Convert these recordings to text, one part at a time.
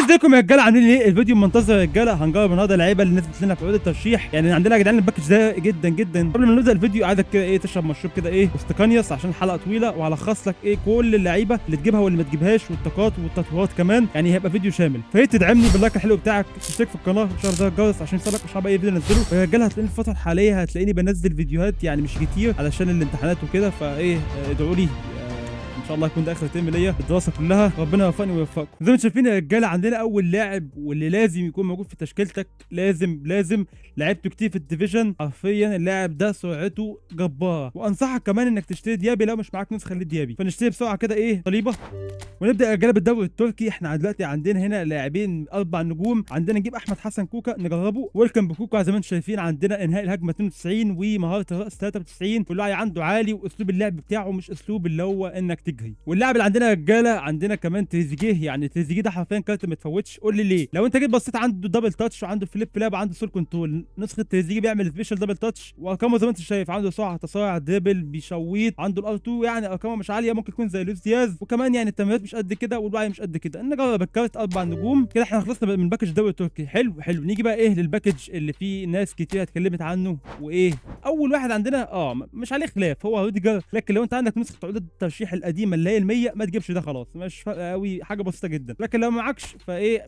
ازيكم يا رجاله؟ عاملين ايه؟ الفيديو منتظر يا رجاله. هنجرب النهارده اللعيبة اللي نزلت لنا في عروض الترشيح. يعني عندنا يا جدعان ال package ده جدا جدا. قبل ما نبدا الفيديو عايزك كده ايه تشرب مشروب كده ايه واستقنيص عشان الحلقة طويله، وهلخص لك ايه كل اللعيبة اللي تجيبها واللي ما تجيبهاش والطاقات والتطويرات كمان، يعني هيبقى فيديو شامل. فيا تدعمني بال like الحلو بتاعك، تشترك في القناة وتشغل زر الجرس عشان يوصلك اشعار باي فيديو انزله. ويا رجاله هتلاقيني الفترة الحالية هتلاقيني بنزل فيديوهات يعني مش كتير علشان الامتحانات وكده، فايه ادعوا لي ان شاء الله يكون ده اخر ترم ليا الدراسة كلها، ربنا يوفقني ويوفقكم. زي ما انتم شايفين يا رجاله عندنا اول لاعب واللي لازم يكون موجود في تشكيلتك، لازم لازم، لعبته كتير في ال division، حرفيا اللاعب ده سرعته جبارة. وانصحك كمان انك تشتري ديابي لو مش معاك نسخه لديابي. فنشتري بسرعة كده ايه صليبه ونبدا يا رجاله بالدوري التركي. احنا دلوقتي عندنا هنا لاعبين اربع نجوم، عندنا نجيب احمد حسن كوكا نجربه. welcome بكوكا. زي ما انتم شايفين عندنا انهاء الهجمة 92 ومهارة الراس 93 والوعي عنده عالي، واسلوب اللعب بتاعه مش اسلوب اللي هو انك تجري. واللاعب اللي عندنا يا رجاله عندنا كمان تريزيجيه، يعني تريزيجيه ده حرفيا كارت ما تفوتش. قول لي ليه؟ لو انت جيت بصيت عنده double touch وعنده flip flap وعنده sole control. نسخه تريزيجيه بيعمل special double touch، وارقامه زي ما انت شايف عنده سرعة تسارع dribble بيشويط عنده ال R2، يعني ارقامه مش عالية ممكن يكون زي لويس دياز، وكمان يعني التمريرات مش قد كده والوعي مش قد كده. نجرب الكارت اربع نجوم كده. احنا خلصنا من package الدوري التركي. حلو حلو. نيجي بقى ايه لل package اللي فيه ناس كتير اتكلمت عنه. وايه اول واحد عندنا مش عليه خلاف هو روديجر، لكن لو انت عندك نسخه عروض الترشيح القديمة اللي هي ال 100 ما تجيبش ده خلاص، مش فارقه قوي، حاجة بسيطة جدا. لكن لو معكش فايه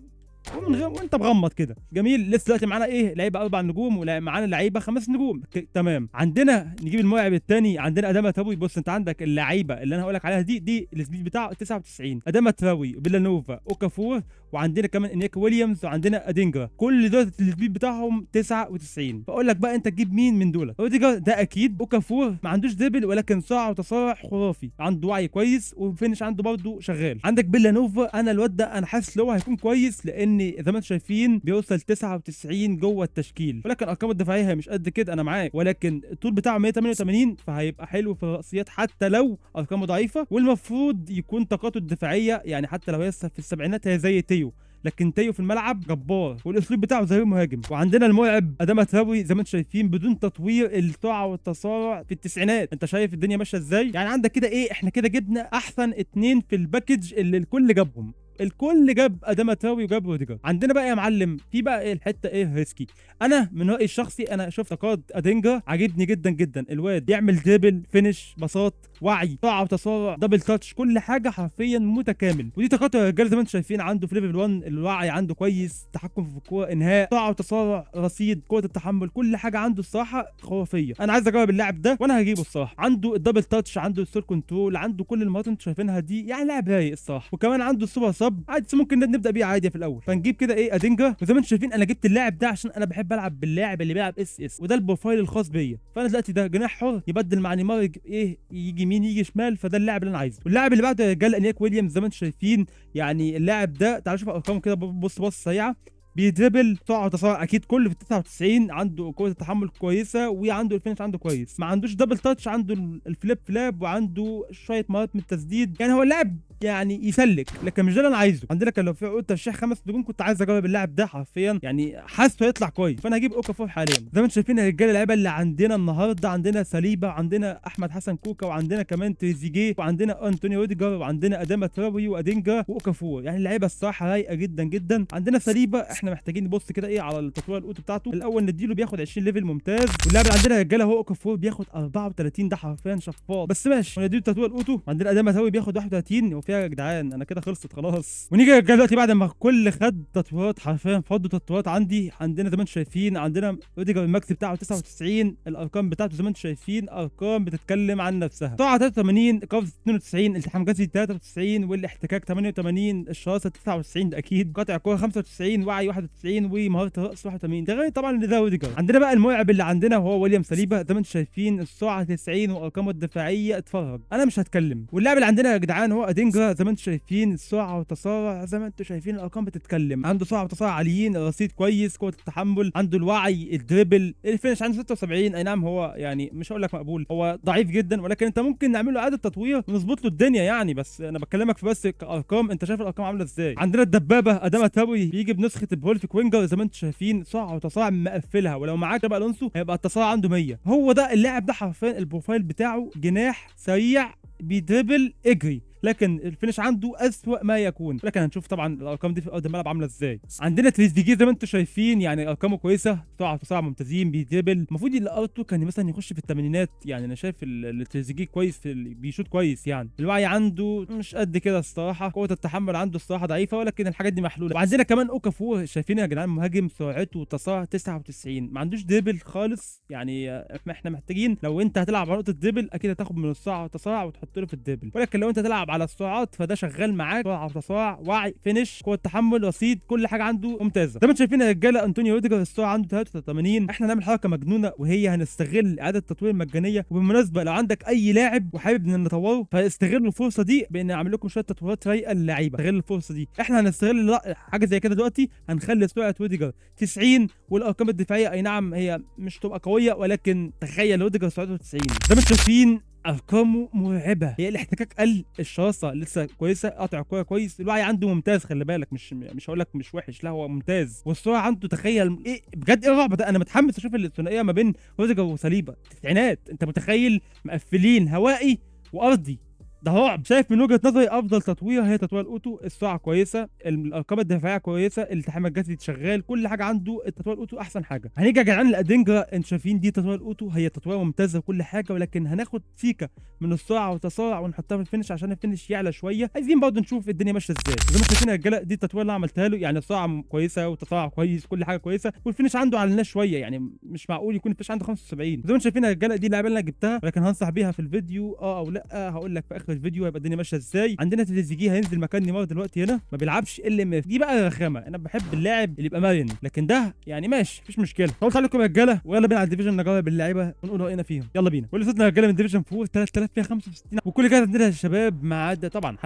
ومن غير وانت مغمض كده جميل. لسه دلوقتي معانا ايه لعيبة اربع نجوم ومعانا لعيبة خمس نجوم. تمام. عندنا نجيب الملاعب الثاني، عندنا اداما تراوري. بص انت عندك اللعيبة اللي انا هقول لك عليها دي ال speed بتاعه 99، اداما تراوري، بيلانوفا، اوكافور، وعندنا كمان انياكي ويليامز، وعندنا ادينجرا، كل دول ال speed بتاعهم 99. فاقول لك بقى انت تجيب مين من دول؟ روديجر ده اكيد. اوكافور ما عندوش dribble ولكن سرعة وتسارع خرافي، عنده وعي كويس و finish عنده برده شغال. عندك بيلانوفا، انا الواد ده انا حاسس ان هو هيكون كويس لان زي ما انتم شايفين بيوصل 99 جوه التشكيل، ولكن ارقامه الدفاعية هي مش قد كده انا معاك، ولكن الطول بتاعه 188 فهيبقى حلو في الرأسيات حتى لو ارقامه ضعيفة، والمفروض يكون طاقته الدفاعية يعني حتى لو هي في السبعينات هي زي تيو، لكن تيو في الملعب جبار والاسلوب بتاعه زي المهاجم. وعندنا المرعب اداما تراوري زي ما انتم شايفين بدون تطوير السرعة والتسارع في التسعينات. انت شايف الدنيا ماشية ازاي؟ يعني عندك كده ايه احنا كده جبنا احسن اتنين في ال package اللي الكل جابهم، الكل جاب اداما تراوري وجاب روديجر. عندنا بقى يا معلم في بقى ايه الحتة ايه risky. انا من رايي الشخصي انا شفت طاقات ادينجا عاجبني جدا جدا، الواد بيعمل dribble finish باصات وعي سرعة وتسارع double touch كل حاجة حرفيا متكامل. ودي طاقته يا رجاله زي ما انتم شايفين، عنده في level 1 الوعي عنده كويس، تحكم في الكورة، انهاء، سرعة وتسارع، رصيد، قوة التحمل، كل حاجة عنده الصراحة خرافية. انا عايز اجرب اللاعب ده وانا هجيبه الصراحة. عنده ال double touch، عنده ال sole control، عنده كل المهارات اللي انتم شايفينها دي، يعني لاعب رايق الصراحة. وكمان عنده ال super sub عادي ممكن نبدا بيه عادي في الاول. فنجيب كده ايه ادينجا. وزي ما انتم شايفين انا جبت اللاعب ده عشان انا بحب العب باللاعب اللي بيلعب SS، وده ال profile الخاص بيا. فانا دلوقتي ده جناح حر يبدل مع نيمار ايه يجي يمين يجي شمال، فده اللاعب اللي انا عايزه. واللاعب اللي بعده يا رجاله انياك ويليامز زي ما انتم شايفين، يعني اللاعب ده تعالوا شوف ارقامه كده، بص بص سريعة، بيدربل سرعة وتسارع اكيد كله في 99، عنده قوة التحمل كويسة وعنده ال finish عنده كويس، ما عندوش double touch، عنده ال flip flap وعنده شوية مهارات من التسديد، يعني هو اللاعب يعني يسلك لكن مش ده اللي انا عايزه. عندنا كان لو في عقود ترشيح خمس نجوم كنت عايز اجرب اللاعب ده حرفيا، يعني حاسه هيطلع كويس، فانا هجيب اوكافور حاليا. زي ما انتم شايفين يا رجاله اللعيبة اللي عندنا النهارده، عندنا ساليبا، عندنا احمد حسن كوكا، وعندنا كمان تريزيجيه، وعندنا انطونيو روديجر، وعندنا اداما تراوري وادينجا واوكافور. يعني اللعيبة الصراحة رايقة جدا جدا. عندنا ساليبا احنا محتاجين نبص كده ايه على التطوير ال auto بتاعته الاول، نديله بياخد 20 level ممتاز. واللاعب اللي عندنا يا رجاله هو اوكافور بياخد 34، ده حرفيا شفاط بس ماشي، ونديله التطوير ال auto. عندنا اداما تراوري بياخد 31، وفيها يا جدعان انا كده خلصت خلاص. ونيجي يا رجاله دلوقتي بعد ما كل خد تطويرات حرفيا فضوا تطويرات عندي. عندنا زي ما انتم شايفين عندنا روديجر ال max بتاعه 99، الارقام بتاعته زي ما انتم شايفين ارقام بتتكلم عن نفسها، سرعة 83، قفز 92، التحام جسدي 93، والاحتكاك 88، الشراسه 99 ده اكيد، قطع كورة 95، وعي 91، ومهارة الراس 81، ده غير طبعا ان ده روديجر. عندنا بقى المرعب اللي عندنا هو ويليام ساليبا زي ما انتم شايفين السرعة 90 وارقامه الدفاعية اتفرج انا مش هتكلم. واللاعب اللي عندنا يا جدعان هو ادينجرا زي ما انتم شايفين السرعة والتسارع زي ما انتم شايفين الارقام بتتكلم، عنده سرعة وتسارع عاليين، الرصيد كويس، قوة التحمل، عنده الوعي، ال dribble، ال finish عنده 76، اي نعم هو يعني مش هقول لك مقبول، هو ضعيف جدا، ولكن انت ممكن نعمل له اعاده تطوير ونظبط له الدنيا يعني، بس انا بكلمك في بس كارقام، انت شايف الارقام عامله ازاي. عندنا الدبابة اداما تراوري بيجي بنسخه prolific winger زي ما انتم شايفين سرعة وتسارع مقفلها، ولو معاك تشابي الونسو هيبقى التسارع عنده 100. هو ده اللاعب ده حرفيا ال profile بتاعه جناح سريع بيدربل اجري. لكن ال finish عنده اسوأ ما يكون. لكن هنشوف طبعا الارقام دي في ارض الملعب عامله ازاي. عندنا تريزيجيه زي ما انتم شايفين يعني ارقامه كويسة، سرعة وتسارع ممتازين، بيدربل، المفروض ال R2 كان مثلا يخش في الثمانينات. يعني انا شايف التريزيجيه كويس في بيشوط كويس، يعني الوعي عنده مش قد كده الصراحة، قوة التحمل عنده الصراحة ضعيفة، ولكن الحاجات دي محلولة. وعندنا كمان اوكافور، شايفين يا جدعان مهاجم سرعته وتسارع 99، ما عندوش dribble خالص. يعني احنا محتاجين لو انت هتلعب على نقطة dribble اكيد هتاخد من السرعة والتسارع وتحط له في ال dribble، ولكن لو انت تلعب على السرعات فده شغال معاك، سرعة وتسارع، وعي، finish، قوة تحمل، رصيد، كل حاجة عنده ممتازة. زي ما انتم شايفين يا رجاله انطونيو روديجر السرعة عنده 83. احنا هنعمل حركة مجنونة وهي هنستغل اعاده التطوير المجانية. وبالمناسبة لو عندك اي لاعب وحابب ان نطوره فاستغلوا الفرصة دي بان اعمل لكم شوية تطويرات رايقة للعيبة. استغل الفرصة دي، احنا هنستغل حاجة زي كده دلوقتي، هنخلي سرعة روديجر 90 والارقام الدفاعية اي نعم هي مش تبقى قوية، ولكن تخيل روديجر سرعته 90. زي ما انتم شايفين ارقامه مرعبة، هي الاحتكاك قل، الشراسه لسه كويسة، قطع الكورة كويس، الوعي عنده ممتاز، خلي بالك مش هقول لك مش وحش، لا هو ممتاز. والسرعة عنده تخيل ايه بجد، ايه الرعب ده. انا متحمس اشوف الثنائية ما بين روديجر وساليبا، تسعينات، انت متخيل مقفلين هوائي وارضي، ده رعب. شايف من وجهه نظري افضل تطوير هي تطوير ال auto، السرعة كويسة، الارقام الدفاعية كويسة، الالتحام الجسدي شغال، كل حاجة عنده التطوير ال auto احسن حاجة. هنيجي يا جدعان لادينجرا، انتوا شايفين دي تطوير ال auto، هي تطوير ممتازة وكل حاجة، ولكن هناخد سيكا من السرعة والتسارع ونحطها في ال finish عشان ال finish يعلى شوية. عايزين برضه نشوف الدنيا ماشية ازاي. زي ما انتوا شايفين يا رجاله دي التطوير اللي عملتها له، يعني السرعة كويسة والتسارع كويس، كل حاجة كويسة، وال finish عنده علناه شوية، يعني مش معقول يكون ال finish عنده 75. زي ما انتوا شايفين يا رجاله دي اللعبة اللي انا جبتها، ولكن هنصح بيها في الفيديو او لا هقول لك في اخر الفيديو هيبقى الدنيا ماشية ازاي. عندنا تريزيجيه هينزل مكان نيمار دلوقتي، هنا ما بيلعبش LMF، دي بقى رخامه، انا بحب اللاعب اللي يبقى مرن، لكن ده يعني ماشي مفيش مشكلة. طولت عليكم يا رجاله، ويلا بينا على ال division نجرب اللعيبة ونقول راينا فيهم. يلا بينا. واللي صوتنا يا رجاله من division 4 3165، وكل كده عندنا يا شباب ما عدا طبعا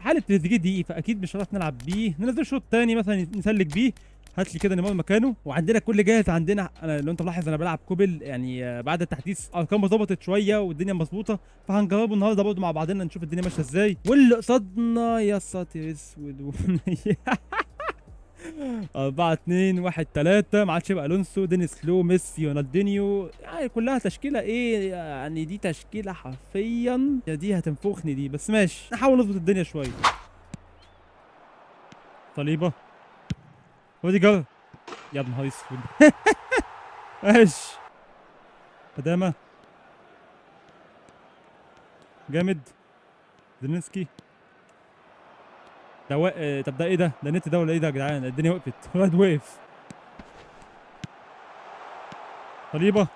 حاله تريزيجيه دي، فاكيد مش هنعرف نلعب بيه، ننزل شوط تاني مثلا نسلك بيه. هات لي كده نيمار مكانه. وعندنا كل جاهز عندنا. انا لو انت ملاحظ انا بلعب كوبل، يعني بعد التحديث ارقامه ظبطت شوية والدنيا مظبوطة، فهنجربه النهارده برضه مع بعضنا نشوف الدنيا ماشية ازاي. واللي قصادنا يا ساتر اسود 4 2 1 3، ما عادش يبقى الونسو، دينيس لو، ميسي، رونالدينيو، يعني كلها تشكيله ايه يعني، دي تشكيله حرفيا دي هتنفخني دي، بس ماشي نحاول نظبط الدنيا شوية. صليبه روديجر، يا نهار اسود ماشي قدامه جامد، زيلينسكي ده طب ده ايه ده؟ ده نت ده ولا ايه ده يا جدعان؟ الدنيا وقفت، الواد وقف. صليبه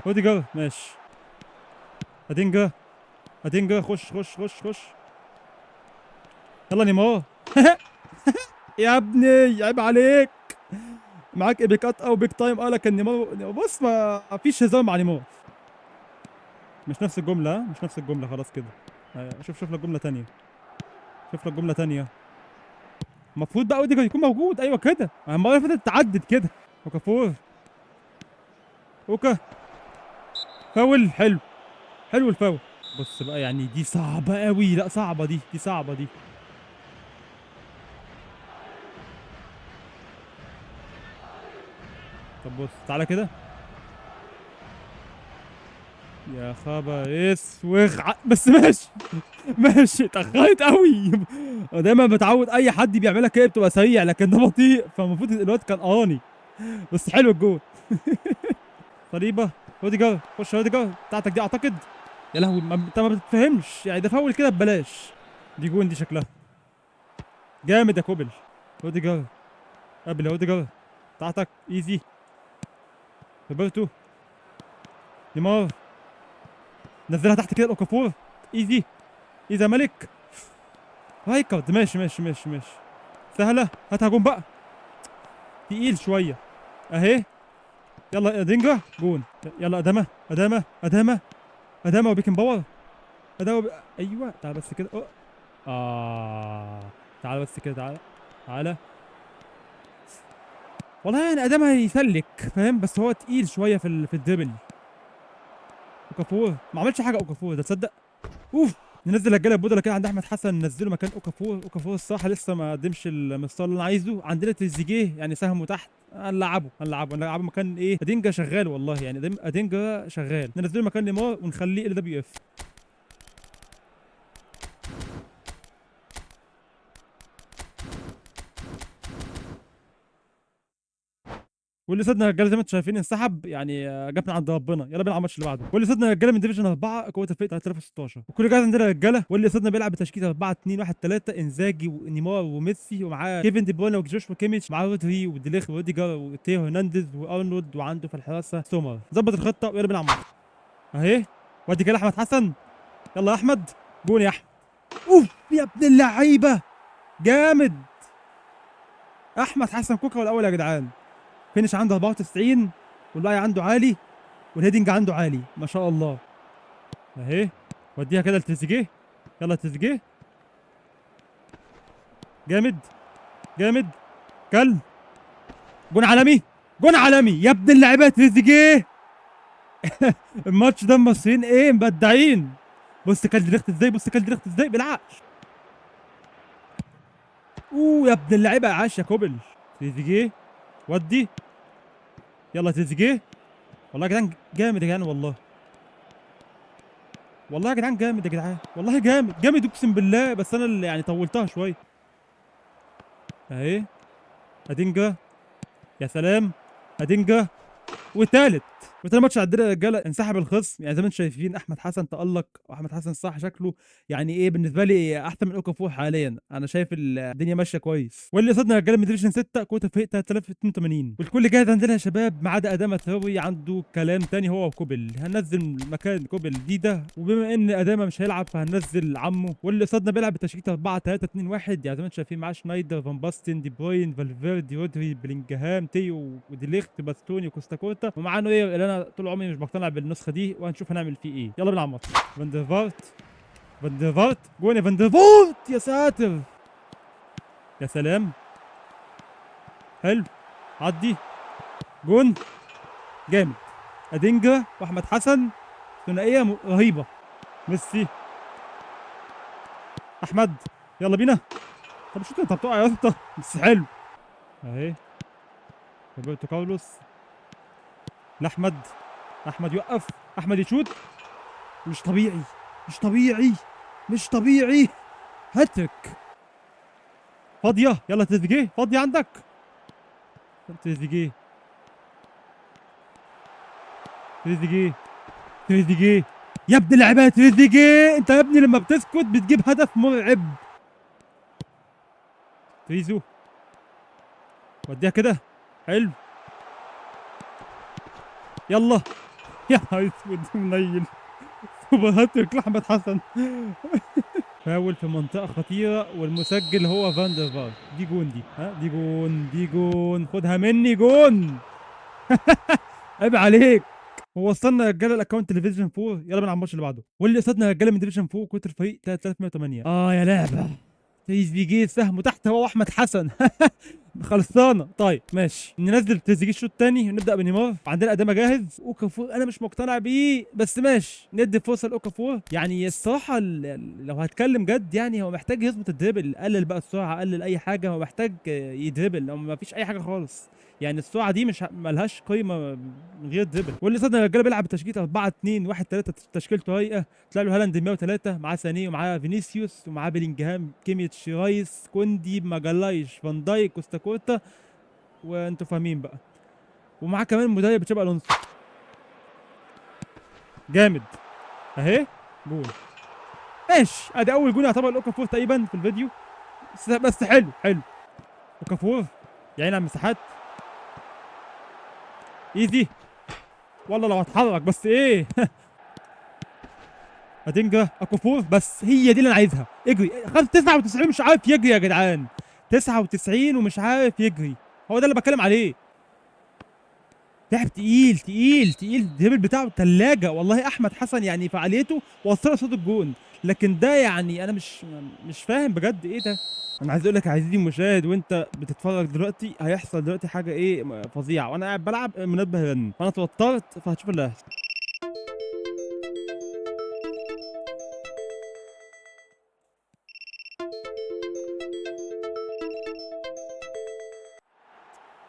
روديجر ماشي، ادينجا ادينجا، خش خش خش خش، يلا نيمار يا ابني عيب عليك، معاك ايبيكات او big time. لكن نيمار بص ما فيش هزار مع نيمار. مش نفس الجملة، مش نفس الجملة، خلاص كده. شوف لك جملة ثانية، شوف لك جملة ثانية. المفروض بقى اوديجارد يكون موجود. ايوه كده، المرة اللي فاتت اتعدت كده. اوكافور، اوكا، فاول حلو، حلو الفاول. بص بقى يعني دي صعبة قوي، لا صعبة دي، دي صعبة دي. طب بص تعالى كده، يا خبر اسوخ، بس ماشي ماشي، اتأخرت قوي. دايما بتعود اي حد بيعملها كده بتبقى سريع، لكن ده بطيء، فالمفروض الواد كان قراني، بس حلو الجول. صليبه روديجر، خش روديجر بتاعتك دي اعتقد. يا لهوي انت ما بتفهمش يعني، ده فاول كده ببلاش. دي جون دي شكلها جامد يا كوبل. روديجر قبل روديجر بتاعتك easy، روبرتو، نيمار نزلها تحت كده الاوكافور، easy easy يا ملك. رايكارد ماشي ماشي ماشي ماشي، سهلة، هاتها جون بقى، تقيل شوية اهي. يلا يا دينجا جون، يلا ادامه ادامه ادامه ادامه وبيكن باور، ادامه ايوه تعال بس كده، تعال بس كده، تعال تعال. والله يعني ادامه يسلك فاهم، بس هو تقيل شوية في ال dribble. اوكافور ما عملش حاجة، اوكافور ده تصدق. اوف، ننزل رجاله البودره كده عند احمد حسن، ننزله مكان اوكافور. اوكافور الصراحة لسه ما قدمش المستوى اللي انا عايزه. عندنا تريزيجيه يعني سهمه تحت، هنلعبه هنلعبه هنلعبه مكان ايه؟ ادينجا شغال والله، يعني ادينجا شغال، ننزله مكان نيمار ونخليه LWF. واللي قصادنا يا رجاله زي ما انتم شايفين انسحب، يعني جابنا عند ربنا. يلا بينا على الماتش اللي بعده. واللي قصادنا يا رجاله من division 4 قوة الفريق 3016، وكل جاهز عندنا يا رجاله. واللي قصادنا بيلعب بتشكيله 4 2 1 3، انزاجي ونيمار وميسي، ومعاه كيفن دي بروين وجوشوا كيميتش، معاه رودري وديليخ وروديجر وتيو هرنانديز وارنولد، وعنده في الحراسة سومر. ظبط الخطة ويلا بينا على الماتش. اهي وادي كده احمد حسن، يلا يا احمد، جون يا احمد. اوف يا ابن اللعيبة، جامد احمد حسن كوكا الاول يا جدعان. finish عنده 94، والباقي عنده عالي، وال heading عنده عالي ما شاء الله. اهي وديها كده لتريزيجيه، يلا تريزيجيه، جامد جامد، كل جون عالمي، جون عالمي يا ابن اللعيبة تريزيجيه. الماتش ده المصريين ايه مبدعين. بص كل دريخت ازاي، بص كل دريخت ازاي بالعقل. اوه يا ابن اللعيبة، عاش يا كوبل. تريزيجيه ودي، يلا تريزيجيه. والله يا جدعان جامد يا جدعان، والله والله يا جدعان جامد يا جدعان، والله جامد جامد اقسم بالله. بس انا اللي يعني طولتها شوية. اهي ادينجا، يا سلام ادينجا، وتالت وتاني ماتش عندنا يا رجاله انسحب الخصم. يعني زي ما انتم شايفين احمد حسن تالق، واحمد حسن صح شكله يعني ايه بالنسبة لي احسن من اوكافور حاليا. انا شايف الدنيا ماشية كويس. واللي قصادنا يا رجاله من division 6 قوة الفريق 3082، والكل جاهز عندنا يا شباب ما عدا ادامه تراوي عنده كلام تاني هو وكوبل. هننزل مكان كوبل ديدا، وبما ان ادامه مش هيلعب فهننزل عمه. واللي قصادنا بيلعب بتشكيله 4 3 2 1، يعني زي ما انتم شايفين معاه شنايدر، فان باستن، دي بروين، فالفيردي، رودري، بلينجهام، تيو، وديليخت، باستوني، وكوستا كورتا، ومعاه نوير اللي انا طول عمري مش بقتنع بالنسخة دي، وهنشوف هنعمل فيه ايه. يلا بينا على الماتش. فاندرفارت، فاندرفارت، جون يا فاندرفارت، يا ساتر يا سلام، حلو، عدي، جون جامد. ادينجا واحمد حسن ثنائية رهيبة. ميسي، احمد، يلا بينا. طب شوت انت بتقع يا اسطى، بس حلو. اهي روبرتو كارلوس لاحمد، احمد يوقف، احمد يشوت، مش طبيعي مش طبيعي مش طبيعي، هاتريك. فاضية، يلا تريزيجيه، فاضية عندك تريزيجيه، تريزيجيه، تريزيجيه يا ابن اللعيبة تريزيجيه. انت يا ابني لما بتسكت بتجيب هدف مرعب. تريزو وديها كده، حلو، يلا يا نهار اسود منيل، super hat-trick لاحمد حسن. فاول في منطقة خطيرة والمسجل هو فاندر فارت. دي جون دي، ها دي جون، دي جون، خدها مني جون. عيب عليك. ووصلنا يا رجاله ال account division 4. يلا بينا على الماتش اللي بعده. واللي قصادنا يا رجاله من division 4 قوة الفريق 3108. يا لعبه، تريزيجيه سهمه تحت هو واحمد حسن. خلصانه. طيب ماشي، ننزل تريزيجيه الشوط الثاني ونبدا بنيمار. عندنا ادامه جاهز. اوكافور انا مش مقتنع بيه بس ماشي، ندي فرصة لاوكافور. يعني الصراحة لو هتكلم جد يعني هو محتاج يظبط ال dribble، قلل بقى السرعة، قلل اي حاجة، هو محتاج يدربل، هو ما فيش اي حاجة خالص. يعني السرعة دي مش ملهاش قيمة من غير dribble. واللي صدنا يا رجاله بيلعب بتشكيله 4 2 1 3، تشكيلته رايقة. طلع له هالاند 103، معاه سانيه ومعاه فينيسيوس ومعاه بيلينجهام، كيميتش، رايس، كوندي، ماجالايش، فان دايك، كوستا كورتا، وانتوا فاهمين بقى. ومعاه كمان مدرب تشابي الونسو جامد. اهي جول، ماشي، ادي اول جول يعتبر الاوكافور تقريبا في الفيديو، بس حلو حلو. اوكافور يا عيني على المساحات، easy والله لو هتحرك بس ايه. ادينجا، اوكافور، بس هي دي اللي انا عايزها. اجري، خد 99 مش عارف يجري يا جدعان، 99 ومش عارف يجري، هو ده اللي بتكلم عليه. لعب تقيل تقيل تقيل، ال dribble بتاعه تلاجة والله. احمد حسن يعني فعاليته وصلها صوت الجون، لكن ده يعني انا مش فاهم بجد ايه ده. انا عايز اقول لك يا عزيزي المشاهد وانت بتتفرج دلوقتي، هيحصل دلوقتي حاجة ايه فظيعة، وانا قاعد بلعب المنبه رن، فانا اتوترت، فهتشوف اللي هيحصل.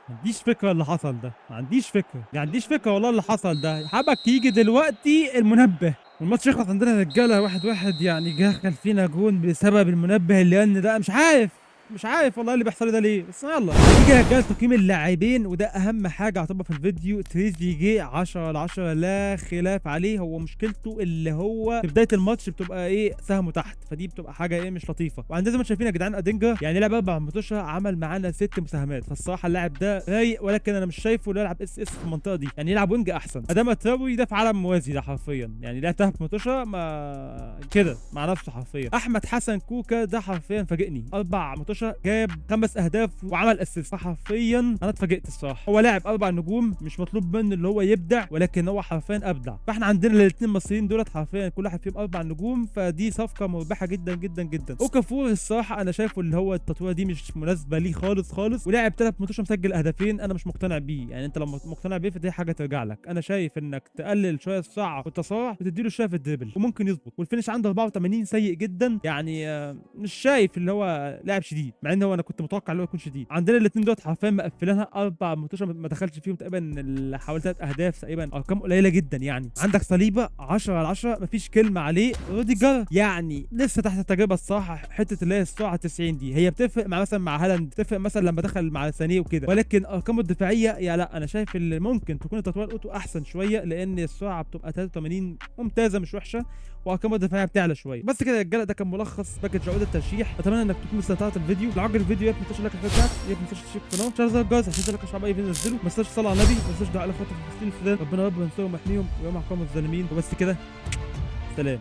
ما عنديش فكرة اللي حصل ده، ما عنديش فكرة، ما عنديش فكرة والله اللي حصل ده. حبك يجي دلوقتي المنبه والماتش يخلص عندنا رجالة 1-1، يعني دخل فينا جون بسبب المنبه اللي رن ده، مش عارف. مش عارف والله اللي بيحصل ده ليه، بس يلا نيجي يا رجاله تقييم اللاعبين، وده اهم حاجة اعتبر في الفيديو. تريزيجيه 10 على 10 لا خلاف عليه. هو مشكلته اللي هو في بداية الماتش بتبقى ايه سهمه تحت، فدي بتبقى حاجة ايه مش لطيفة. وعندنا زي ما شايفين يا جدعان ادينجا يعني لعب 4 ماتشات عمل معانا 6 مساهمات، فالصراحه اللاعب ده رايق، ولكن انا مش شايفه يلعب SS في المنطقة دي، يعني يلعب wing احسن. اداما تراوري ده في عالم موازي ده حرفيا، يعني لعب تحت ماتشات ما كده مع نفسه حرفيا. احمد حسن كوكا ده حرفيا فاجئني، 4 ماتشات جاب 5 اهداف وعمل assist، فحرفيا انا اتفاجئت الصراحة. هو لاعب 4 نجوم مش مطلوب منه اللي هو يبدع، ولكن هو حرفيا ابدع. فاحنا عندنا الاثنين مصريين دولت حرفيا كل واحد فيهم 4 نجوم، فدي صفقة مربحة جدا جدا جدا. اوكافور الصراحة انا شايفه اللي هو التطويره دي مش مناسبة ليه خالص خالص، ولعب 3 ماتشات مسجل هدفين، انا مش مقتنع بيه. يعني انت لو مقتنع بيه فدي حاجة ترجع لك. انا شايف انك تقلل شوية السرعة والتسارع وتديله شوية في ال dribble وممكن يظبط. وال finish عنده 84 سيء جدا، يعني مش شايف اللي هو لاعب شديد، مع ان هو انا كنت متوقع اللي هو يكون شديد. عندنا الاثنين دولت حرفيا مقفلينها 4 ماتشات ما دخلش فيهم تقريبا حوالي 3 اهداف تقريبا، ارقام قليله جدا. يعني عندك صليبه 10 على 10 مفيش كلمة عليه. روديجر يعني لسه تحت التجربة الصراحة، حتة اللي هي السرعة 90 دي هي بتفرق مع مثلا مع هالاند، بتفرق مثلا لما دخل مع سانيه وكده، ولكن ارقامه الدفاعية يا لا انا شايف اللي ممكن تكون التطوير ال auto احسن شوية، لان السرعة بتبقى 83 ممتازة مش وحشة، وارقامه الدفاعية بتعلى شوية. بس كده يا رجاله، ده كان ملخص package عقود الترشيح. اتمنى انك تكون استمتعت بالفيديو. لو عجبك الفيديو يا تنساش like بتاعك، يا تنساش تشترك في القناة، تشغل الجرس عشان يوصلك اشعار اي فيديو ننزله. ما تنساش تصلي على النبي، ما تنساش دعاء لاخواتنا في فلسطين والسودان، ربنا يا رب ينصرهم ويحميهم ويقوم احكام الظالمين. وبس كده، سلام.